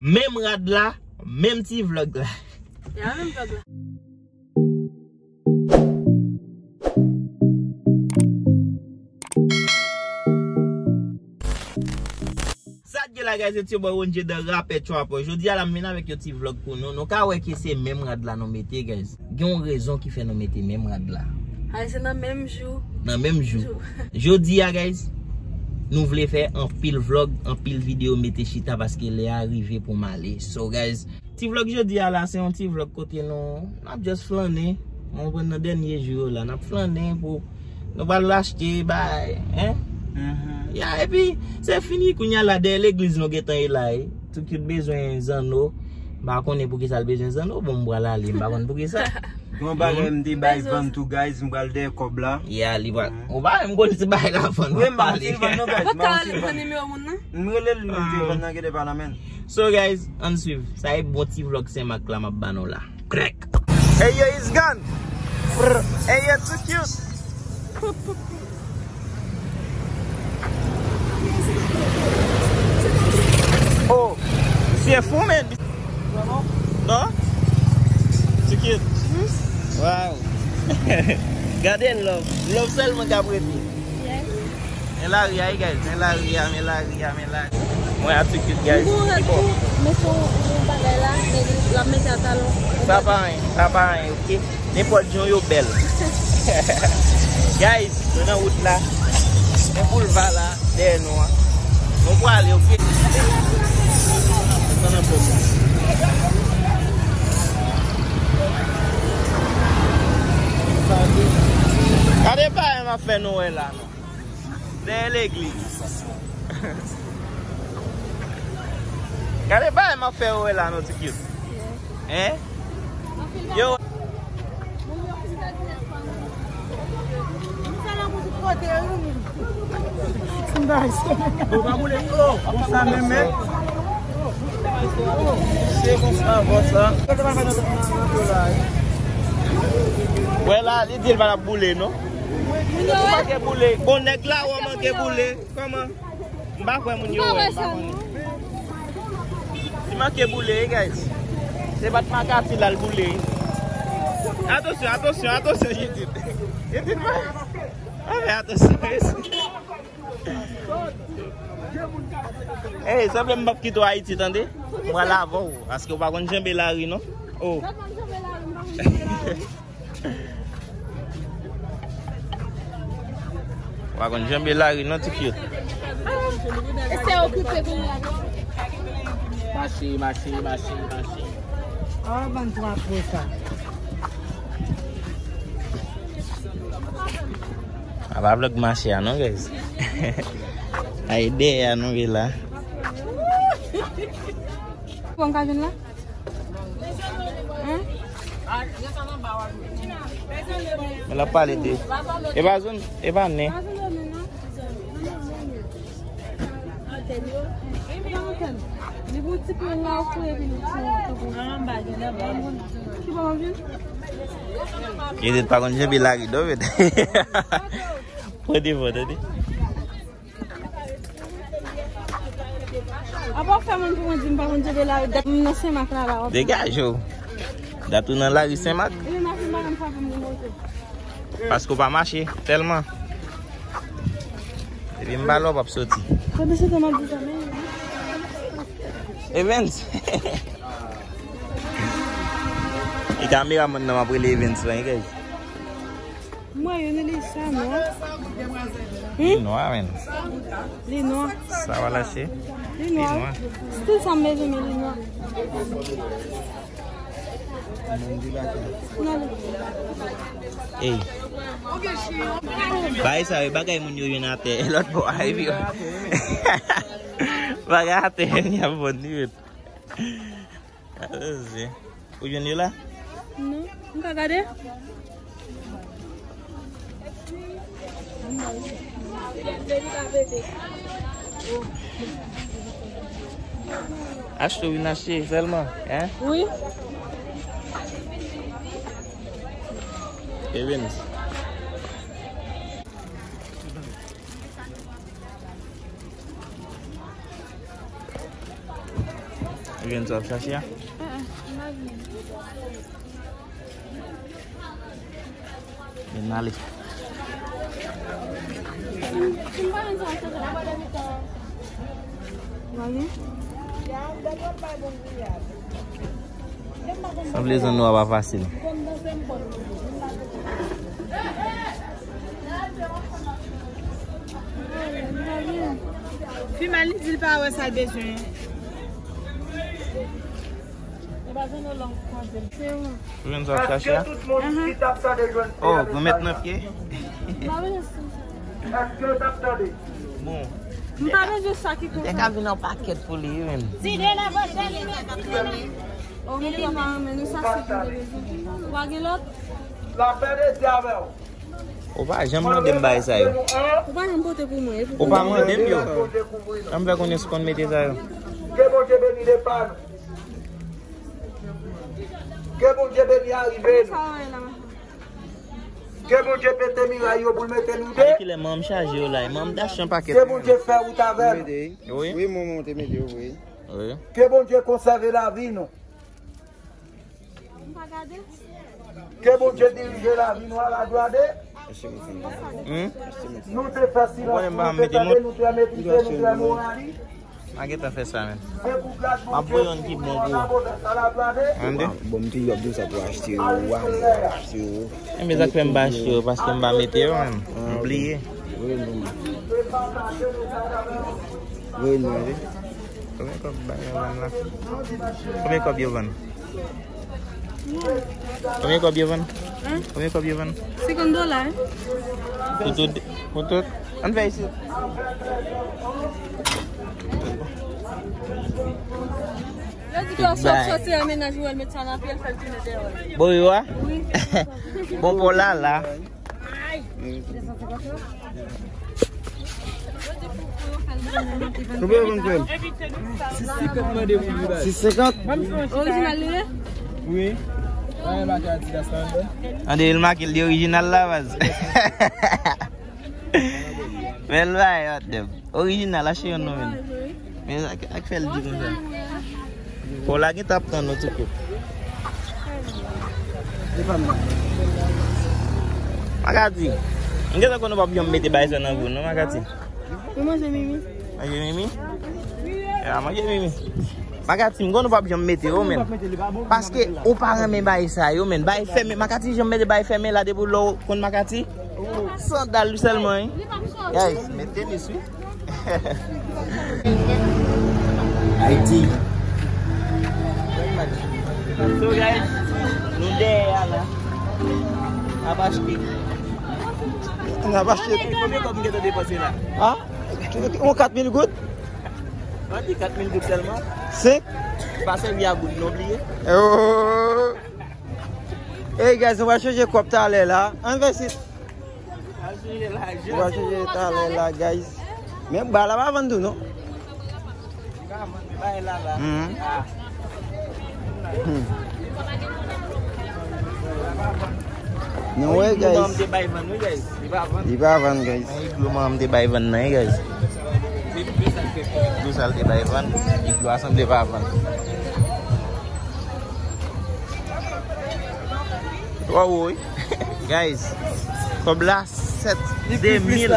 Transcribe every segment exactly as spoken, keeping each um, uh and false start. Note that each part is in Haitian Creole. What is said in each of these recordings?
Menm rad la, menm ti vlog la. Ya, menm vlog la. Sa k gen la, guys, it's your boy One J, the rapper trapper. Jodi a la, m vin avèk yon ti vlog pou nou. Nou ka wè ke se menm rad la nou mete, guys. Gen yon rezon ki fè nou mete menm rad la. Ay, se nan menm jou. Nan menm jou. Jou. Jodi a, guys, nou vle fè anpil vlog, anpil videyo mete chita paske lè a rive pou m ale. So, guys, ti vlog jodi a la, se yon ti vlog kote nou, n ap just flannen. Mwen pran nan dènye jou yo la, n ap flannen pou nou pral achte bagay, hein? Mhm. Ya, epi, se fini, kounye a la, dèyè legliz nou gentan ye la, eh. Tout, tout bezwen zanno. M pa konnen pou ki sa l bezwen zanno, bon, m pral ale, m pa konn pou ki sa. Yon bagay m te bay vann tou, guys, m pral dèyè kòb la. Ya, li pral. Ou pa menm konn si bagay la vann, w ap pale. Wi, m pa vann non, guys, m pa vann. Ou ka rele m nan nimewo moun nan? M rele l, m te vann nan, gete pa nan men. So, guys, ann swiv. Sa e bon ti vlog Senmak la m ap ba nou la. Krèk. Hey, yo, it's gone. Hey, yo, too cute. Oh, misye fou, man. Non? Too cute. Wow. Gade love. Love sèlman k ap rete. Yes. Men lari a, guys. Men lari a, men lari a, men lari. Mwen a too cute, guys. Li bon, li bon. Men se yon, yon bagay la, men l ap mete a talon. Sa pa anyen, sa pa anyen, ok? Nenpòt jan yo bèl. Guys, nou nan wout la. Men boulva la, dèyè nou an. Nou prale, ok? Antann anpè. Gade pa m ap fè nou wè la, non. Dèyè legliz. Gade bagay m ap fè yo wè la, non, ti kit. Hein? Yo. Ou pa boule. Oh, konsa menm, men. Se konsa, konsa. Wè la, li di l pa t ap boule, non. Ou manke boule. Bon, nèg la, ou manke boule. Kòman? M pa kwè moun yo wè, m pa konnen. Li manke boule, wi, guys. Se pa t makati la l boule. Atansyon, atansyon, atansyon, Judith. Judith, pa. Ah, men atansyon, wi. Ey, sanble m p ap kite w Ayiti, tande? M pral avè w, paske w pa konn janbe lari, non. Oh. Ou pa konn janbe lari non, ti kit. Ese okipe kounye a. Mache, mache, mache, mache. Ah, bann twa po sa. A pa vlog mache a non, guys. Ay, dèyè a nou ye la. Bon, ka jwenn la? Hein? Men l ap pale de. E pa zòn, e pa nen. Li di pa konn janbe lari do, men. Pran devan, tande. Apa w fè moun pou mwen di m pa konn janbe lari, dat m nan Senmak la, la, w ap... Degaje w. Dat ou nan lari Senmak? Epi machin pa konn frape m nan moto. Paske w pa mache, tèlman. Epi m pa la w p ap soti. Kote se te m ap di sa, men. Evens. E kameramann nan m ap rele Evens lan, wi, guys. Mwen, youn li sa nwa. Li nwa, men. Li nwa. Sa va lache? Li nwa. Li nwa. Still sa m bezwen, men li nwa. Non, li... Ey. Bagay sa yo, bagay moun yo jwenn atè. Lòt bò a, epi yo. Bagay atè, y ap bon, li ret. Ou jwenn yo la? Non, m ka gade? Achte, w vin achte sèlman, hein? Wi. Evens. Jwenn sa w ap chache a? Men n ale. Sanble zanno a pa fasil. Fi mal li di l pa wè sa l bezwen. Ou jwenn sa w ap chache a? Oh, granmèt nan pye. Bon. M pa bezwen sa ki konsa. Te ka vin an pakèt pou li, wi, menm. Ti de la vòt li. Oh, men li pa renmen nou, sa se ki te bezwen. Ou pa gen lòt? Lapè de Dye avè w. Ou pa janm mande m bagay sa yo. Ou pa janm pote pou mwen. Ou pa mande m yo. Jan m fè konnen si w konn mete sa yo. Ke Bondye beni depa nou. Ke Bondye beni arive nou. Ke Bondye pete miray yo pou l mete nou de. Kilè manm chaje yo la? Manm dash yon pakèt. Ke Bondye fè wout avè nou. Wi. Wi, manman, ou te mete yo, wi. Wi. Ke Bondye konsève lavi nou. Ke Bondye dirije lavi nou a la glwa de. Hmm? Nou te fè silans, nou te tande, nou te metrize, nou te moralis. M a gentan fè sa menm. M ap voye youn ki bon pou ou. Tande? Bon, m te di w ap di w sa pou achte yo, wa, achte yo. E men sa k fè m pa achte yo, paske m pa mete yo menm. M bliye. Voye nou, wi. Konbyen kòb bagay yo vann la? Konbyen kòb yo vann? Konbyen kòb yo vann? Hein? Konbyen kòb yo vann? Senkant dola, hein? Pou tout, pou tout? Ann fè isit. Yo di ke w ap sòti an mennaj ou, w al met sa nan pye l, fè l tounen dèyè w. Bon, yo a? Wi. Bon, pou la, la. Konbyen ou vann frè m? Sis senkant mande pou li bay. Sis senkant? Orijinal li ye? Wi. Pa gen baka Adidas la anndan. Tande, l make l di orijinal la, baz. Bèl bagay, what the. Orijinal, achte youn non, men. Men ak, ak fè l di konsa. Paula gentan ap tann nou tou kout. Makati, m gentan konn ou p ap janm mete bagay sa nan vou, non, Makati? Ou manje mimi? Manje mimi? Ya, manje mimi. Makati, m konn ou p ap janm mete yo, men. Paske ou pa renmen bagay sa yo, men. Bagay fèmen, Makati janm mete bagay fèmen la depi lè w konn Makati? Sandal li sèlman, wi. Guys, met tenis, wi. Ayiti. So, guys, nou dèyè a la. N ap achte. N ap achte. Konbyen kòb m gentan depanse la? Ha? Yon kat mil goud? An di kat mil goud sèlman. Senk? Pa sèvi a goud non, bliye. Oh. Hey guys, nou va chanje kòb talè la. Ann fè sit. Nou va chanje talè la, guys. Men ba la pa vann tou, non? Mhm. Hmm. Nou wè, guys. Li pa vann, guys. Li pa vann, guys. Iglo manman m te bay vann nan, wi, guys. Iglo sa l te bay vann. Iglo a sanble pa vann. Twò wo, wi. Guys, kòb la, sèt, de mil,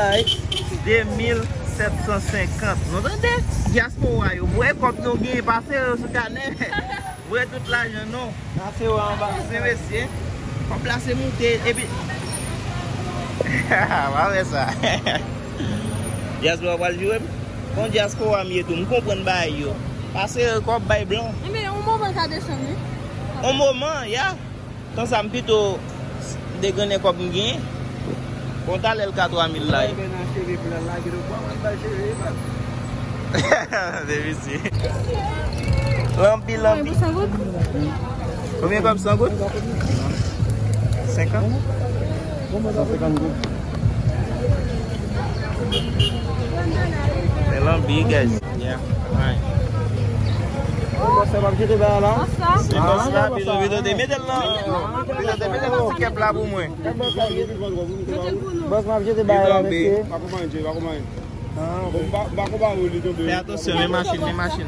de mil sèt san senkant. Nou tande? Dyaspora yo, voye kòb nou genyen, pase yo sou kanè. Voye tout lajan nou. Pase yo anba. Pase mesye. Kòb la se moute, epi. Pa wè sa. Dyaspora pral joure m. Bon, dyaspora m ye tou, m konprann bagay yo. Pase kòb bay blan. Enben, yon moman l ka desann, wi. Yon moman, ya. Tan sa, m pito degrennen kòb m genyen. Bon, talè l ka twa mil la. Depi si. Lanbi, lanbi. Konbyen kòb san goud? Senkant? San senkant goud. Se lanbi, guys. Yeah. Alright. Bòs la p ap jete bagay la. Se bòs la, pito, pito te mete l nan, pito te mete l nan ti kèp la pou mwen. Bòs m ap jete bagay la, mesye. Pa konprann, pa konprann. Fè atansyon, men machin, men machin.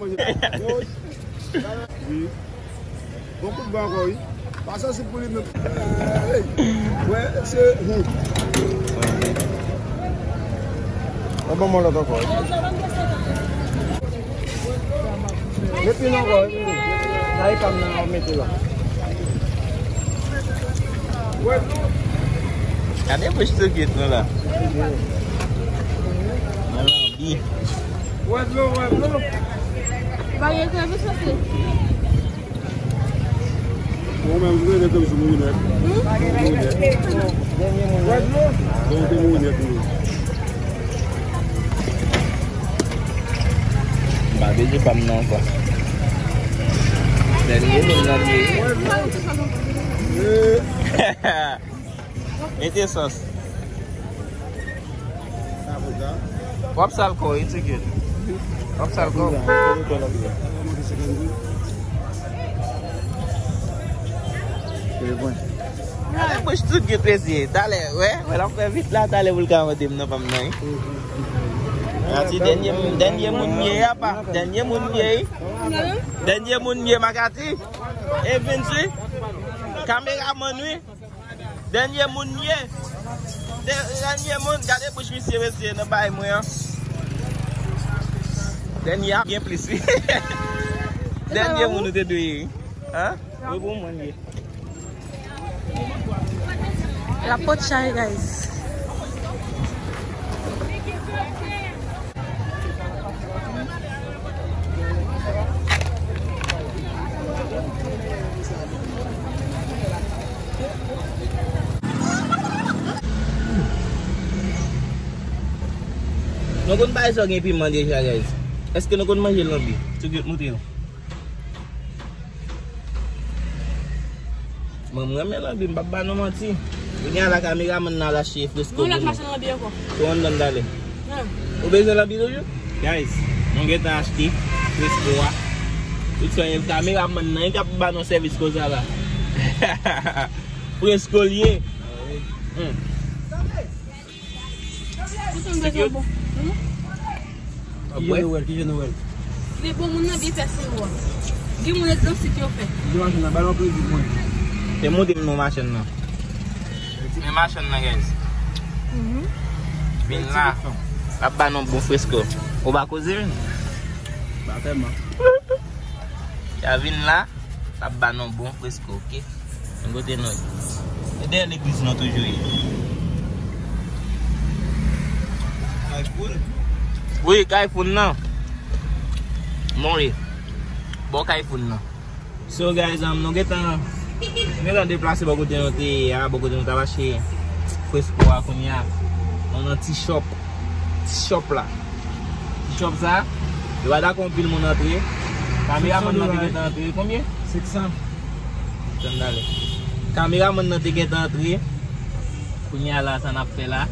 manje. Wi. Bon kout van ankò, wi. Pa sansib pou li menm. Hey! Wè, se, hmm. Mwen ban mwen lòt ankò, wi. Met youn ankò, wi. Sa e pa m nan, mete la. Gade bouch tou get nou la. Nan lanbi. Wè dlo, wè dlo. Bagay krevis osi. Mwen menm, mwen menm, mwen menm, mwen menm. Wè dlo. Mwen te mwen menm. M pa bezwen pa m nan ankò. Dènye moun nan li ye. Mete sòs. W ap sal kò w, wi, Tchoukout. W ap sal kò w. Gade bouch Tchoukout, mesye. Talè, wè, wè, l ap fè vit la, talè pou l ka mande m nan pa m nan, wi. Makati, dènye, dènye moun m ye, apa. Dènye moun m ye, wi. Dènye moun m ye, Makati. E vin si. Kameramann, wi. Dènye moun m ye. Dè-, dènye moun, gade bouch misye, mesye, nan bay mwen an. Dènye a gen plis, wi. Dènye moun ou te dwe ye, wi. Hein? Wi, pou mwen ye. Lapòt chay, guys. Nou konn bagay sa gen piman deja, guys. Èske nou konn manje lanbi? Tchoukout, montre nou. Mwen, mwen renmen lanbi, m p ap ba nou manti. Kounye a la, kameramann nan al achte fresko pou nou. Yon lòt machann lanbi ankò. Pou anndan talè. Ou bezwen lanbi toujou? Guys, nou gentan achte fresko a. Tout sa, kameramann nan, li k ap ba nou sèvis konsa la. Fresko l ye. Hmm. Ou sanble jan bon. Hmm? Ki jan nou wè l? Ki jan nou wè l? Li bon, moun nan byen fè siro a. Gen moun egzansit yo fè. Gen machann nan, ba l yon kredi pou mwen. Te montre m non machann nan. Men machann nan, guys. Mhm. Vin la. L ap ba nou bon fresko. Ou pa koze, vin? Pa tèlman. Ya vin la. L ap ba nou bon fresko, oke? Men kote nou ye? E dèyè legliz nou toujou ye. Kay Foun? Wi, Kay Foun nan. Bon, wi. Bò Kay Foun nan. So, guys, um, nou gentan, nou gentan deplase bò kote nou te ye a, bò kote nou t ap achte fresko a kounye a. Nou nan ti shop. Ti shop la. Ti shop sa, yo pa dakò anpil moun antre. Kameramann nan te gentan antre. Konbyen? Senk san. Tann talè. Kameramann nan te gentan antre. Kounye a la, sa n ap fè la?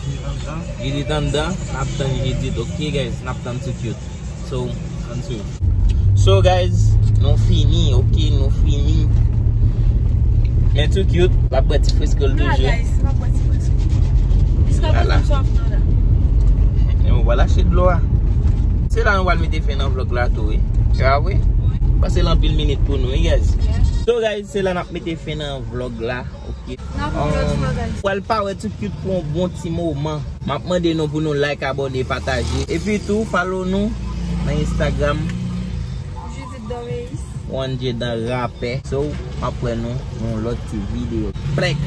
Jidit anndan. Jidit anndan. N ap tann Jidit, ok, guys? N ap tann Tchoukout. So, ann swiv. So, guys, nou fini, ok, nou fini. Men Tchoukout, l ap bwè ti fresko l toujou. Guys, m ap bwè ti fresko. Jiska prezan m swav nan la. Men ou pral achte dlo a. Se la nou pral mete fen nan vlòg la tou, wi. A wi. Pase l anpil minit pou nou, wi, guys. Yeah. So, guys, se la n ap mete fen nan vlòg la, ok. N ap wè lòt fwa, guys. Pral pa wè Tchoukout pou yon bon ti moman. M ap mande nou pou nou like, abòne, pataje. Epi tou, follow nou nan Instagram. Judith Doreis. One J dan rapè. So, m ap wè nou nan yon lòt ti videyo. Prèk!